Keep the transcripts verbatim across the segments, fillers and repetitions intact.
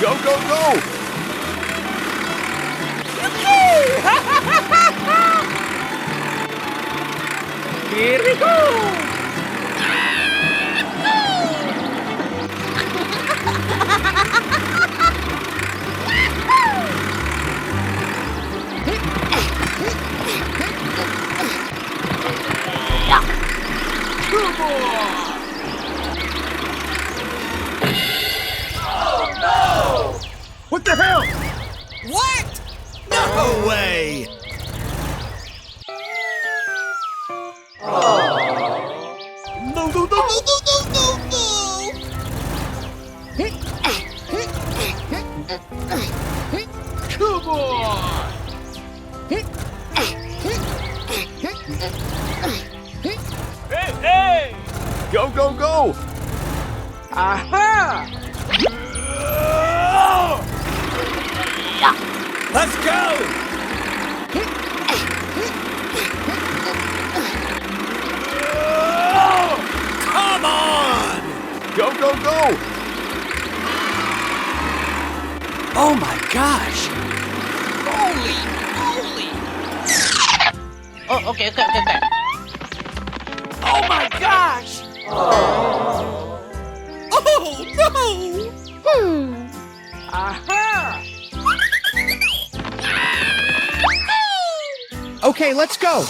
Go, go, go! Here we go! Come on! Oh, no! What the hell? What? No way! No, no, no, no, no, no, no, no! Come on! Hey, hey! Go, go, go! Aha! Let's go! Come on! Go, go, go! Oh my gosh! Holy moly! Oh, okay, okay, okay, okay. Oh my gosh! Oh, no! Hmm. Aha! Okay, let's go!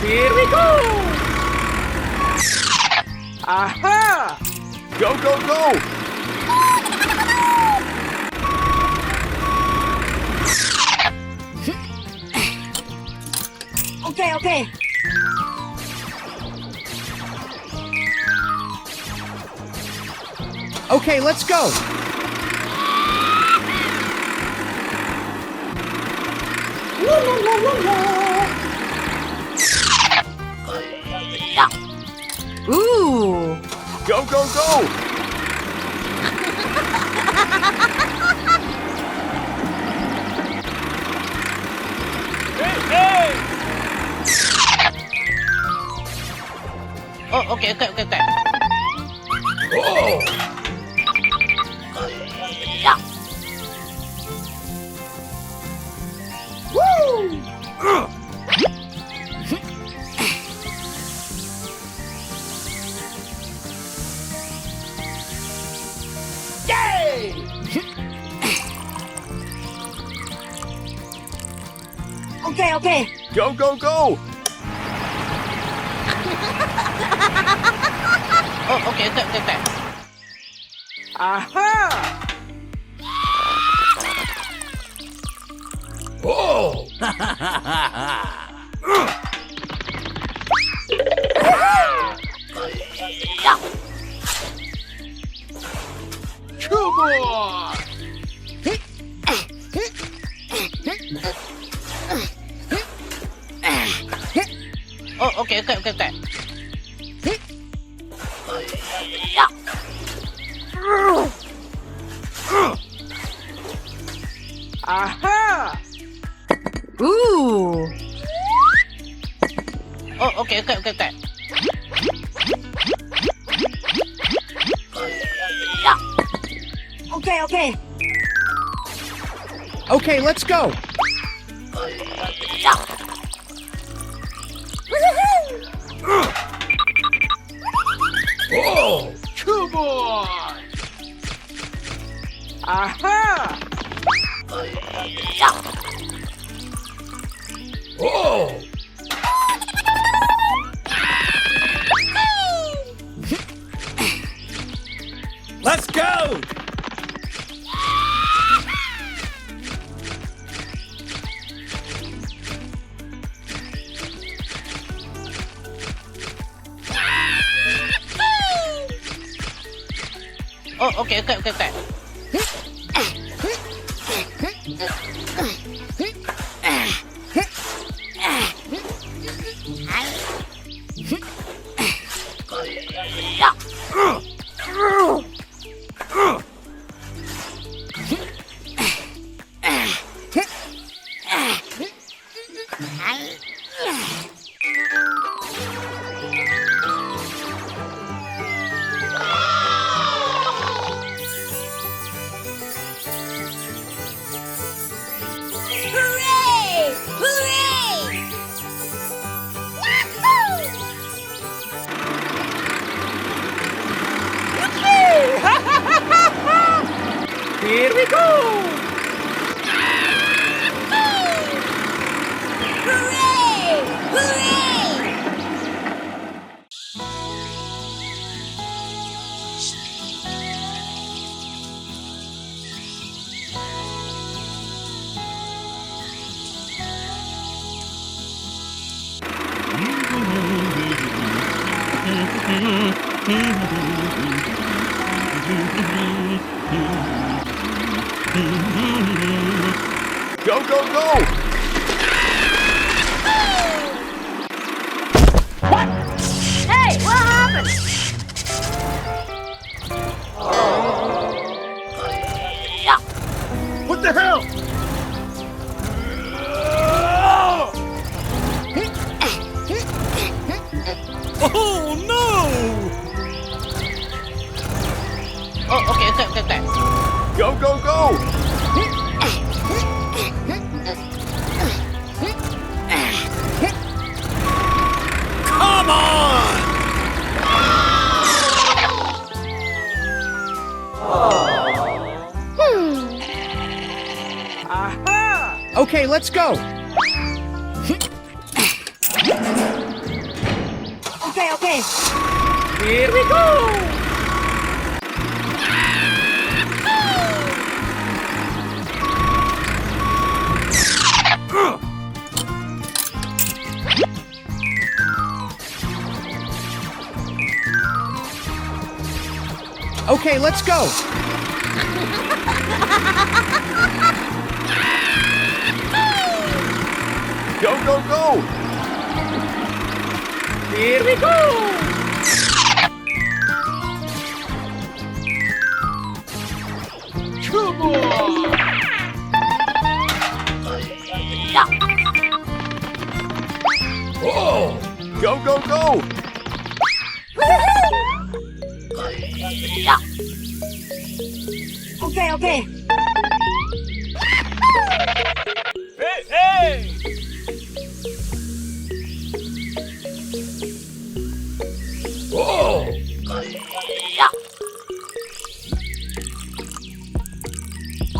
Here we go! Aha! Go, go, go! Okay, okay. Okay, let's go. Ooh. Go, go, go! Hey, hey! Oh, okay, okay, okay, okay. Oh! Woo! Yay! Okay, okay. Go, go, go! Oh, okay, okay, okay, okay. Aha! Oh! Come on! Oh, okay, okay, okay, okay. Aha! Ooh. Oh, okay, okay, okay, okay. Okay, okay. Okay, let's go. Oh, come on! Aha! Oh! Let's go! Oh, okay, okay, okay, okay. We go! Hooray! Hooray! Go, go, go! What? Hey, what happened? What the hell? Oh, no! Oh, okay, okay, okay, okay. Go, go, go! Come on! Hmm. Aha! Okay, let's go. Okay, okay. Here we go. Okay, let's go. Go, go, go. Here we go. Come on. Oh, go, go, go. Okay, okay. Hey, hey! Oh!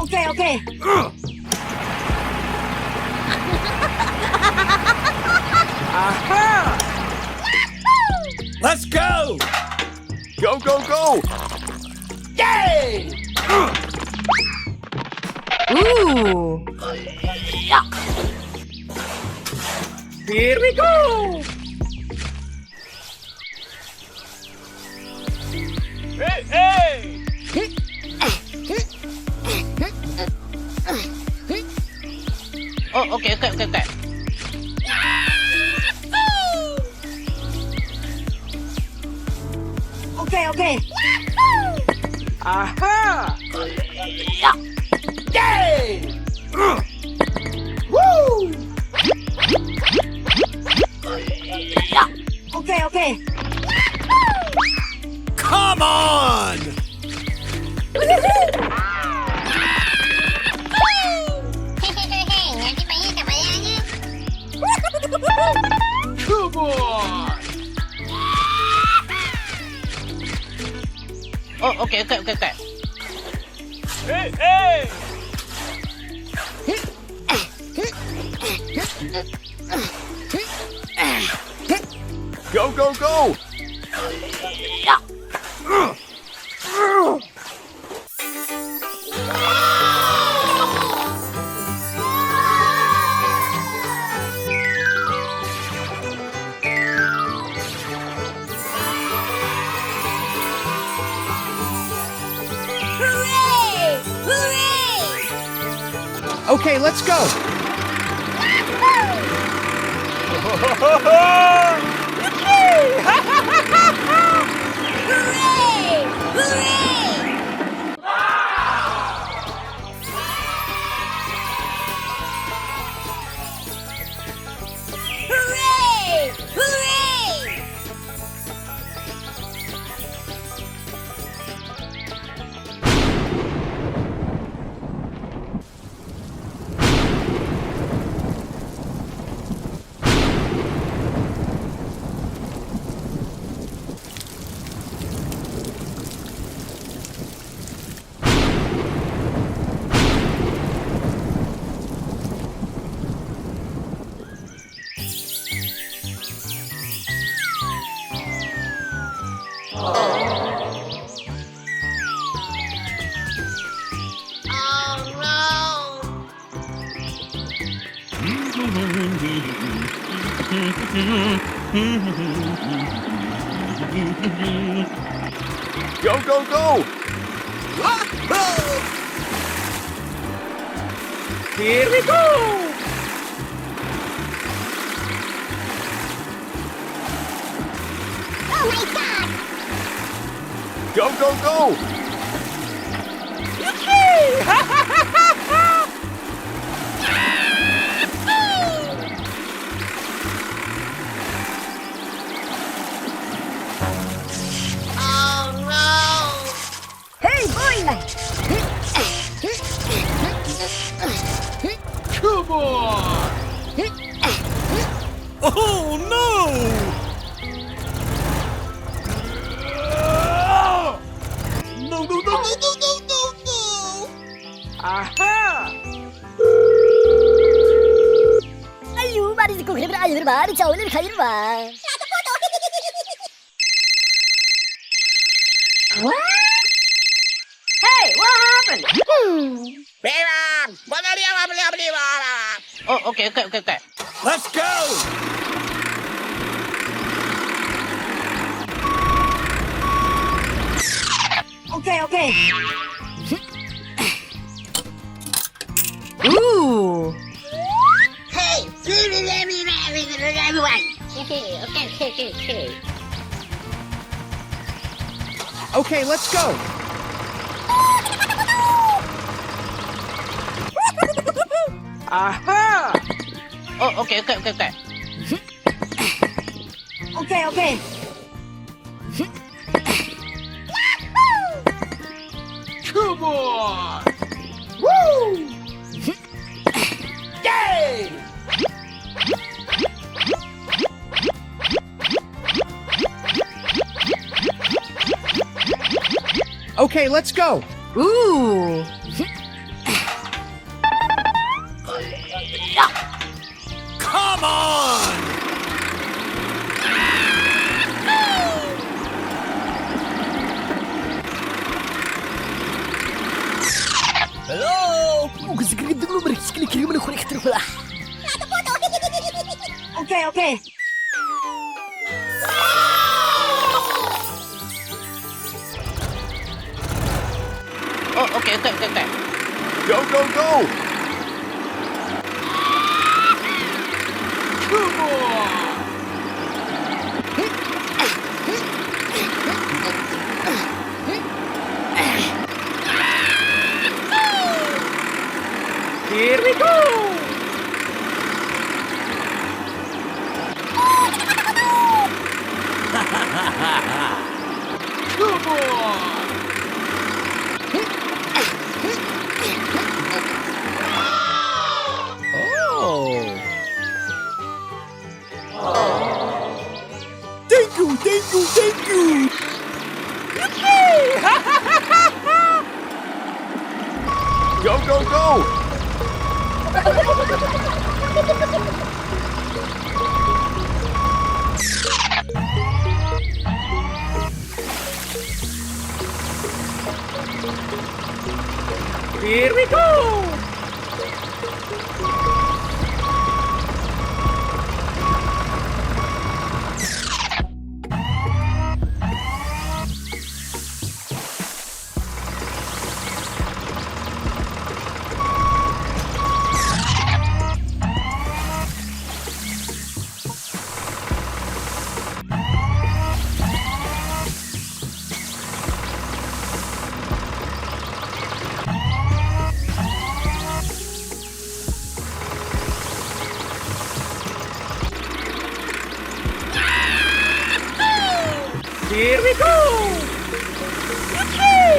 Okay, okay. Aha! Let's go! Go, go, go! Yay! Ooh. Here we go! Hey, hey! Oh, okay, okay, okay, okay. Okay, okay. Aha! Yay! Woo! Okay, okay. Come on! Come on! Oh, okay, okay, okay, okay. Hey, hey! Go, go, go! Hooray! Hooray! Okay, let's go. Hooray! Hooray! Hooray! Hooray! Go, go, go! Wahoo! Here we go! Oh my God! Go, go, go! Yippee! Oh no! Hey, boy! Come on! Oh no! No, no, no, no, no, no, no, no! Aha! Ayu, mari, ayu, mari, chao, le, khair, wa. What? Hey, what happened? Hmm. Oh, okay, okay, okay, okay. Let's go! Okay, okay. Ooh. Hey! Okay, okay, okay, okay. Okay, let's go. Aha! Oh, okay, okay, okay, okay. Okay, okay. Come on! Woo! Yay! Okay, let's go. Ooh. Come on! Hello! Okay, okay. Oh, okay, okay, okay, okay. Go, go, go! Come on! Here we go! Come on! Oh! Thank you, thank you, thank you! Yippee! Go, go, go! Here we go! Here we go! Yippee!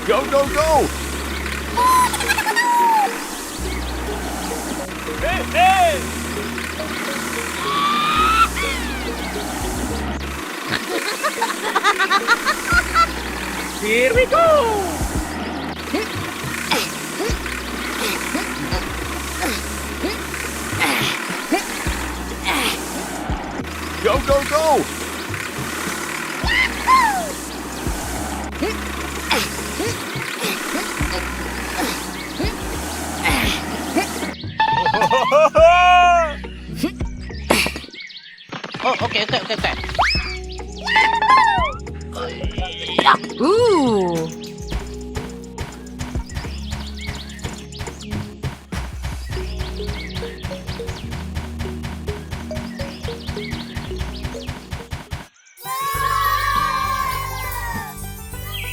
Go, go, go! Hey, hey! Here we go! Go, go, go! Ooh.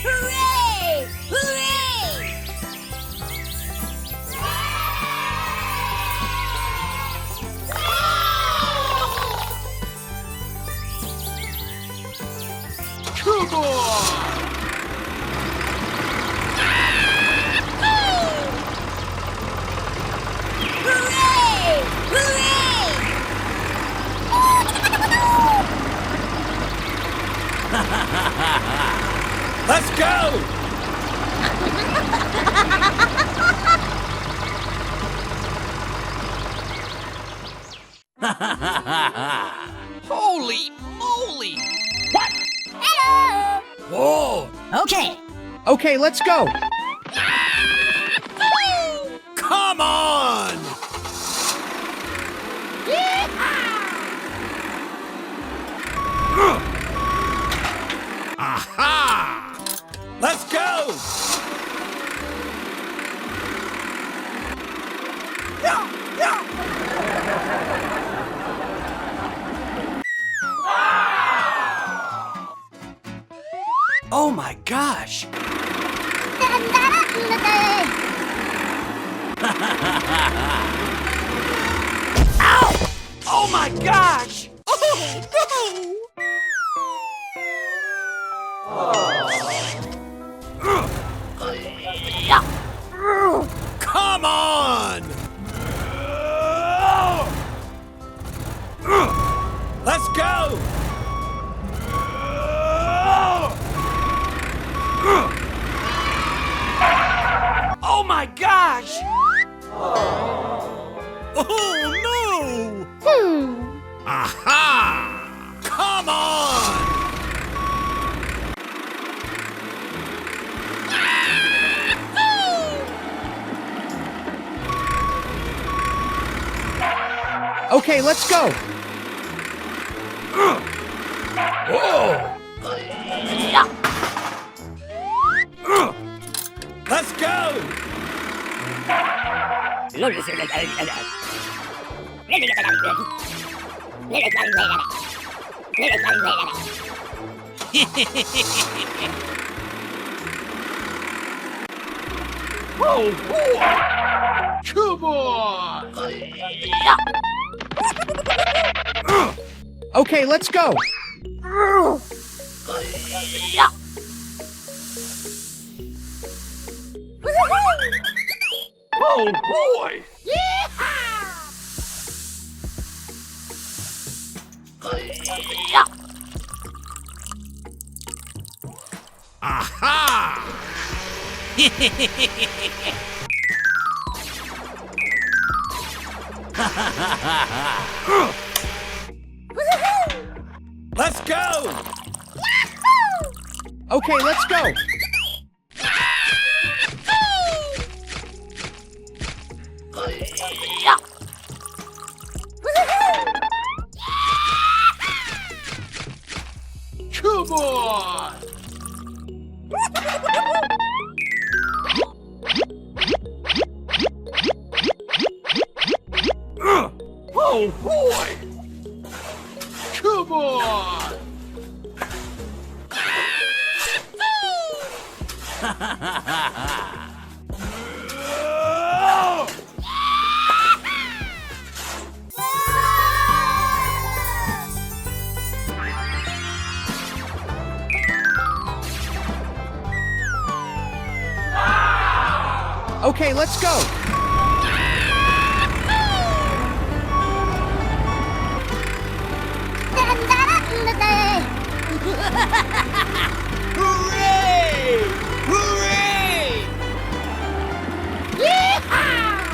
Hooray! Hooray! Come on! Hooray! Hooray! Let's go! Holy moly! What? Hello! Whoa! Okay. Okay, let's go. Come on! Yeehaw! Aha! Let's go! Oh my gosh! Ow! Oh my gosh! Oh, no! Come on! Let's go! Oh my gosh! Oh no! Hmm. Aha! Come on! Okay, let's go. Oh! Let's go! Oh, boy! Come on! Okay, let's go! Oh, boy! Yeehaw! Aha! Let's go! Okay, let's go! Come on! Oh, boy! Come on! Okay, let's go. Hooray! Hooray! Yeehaw!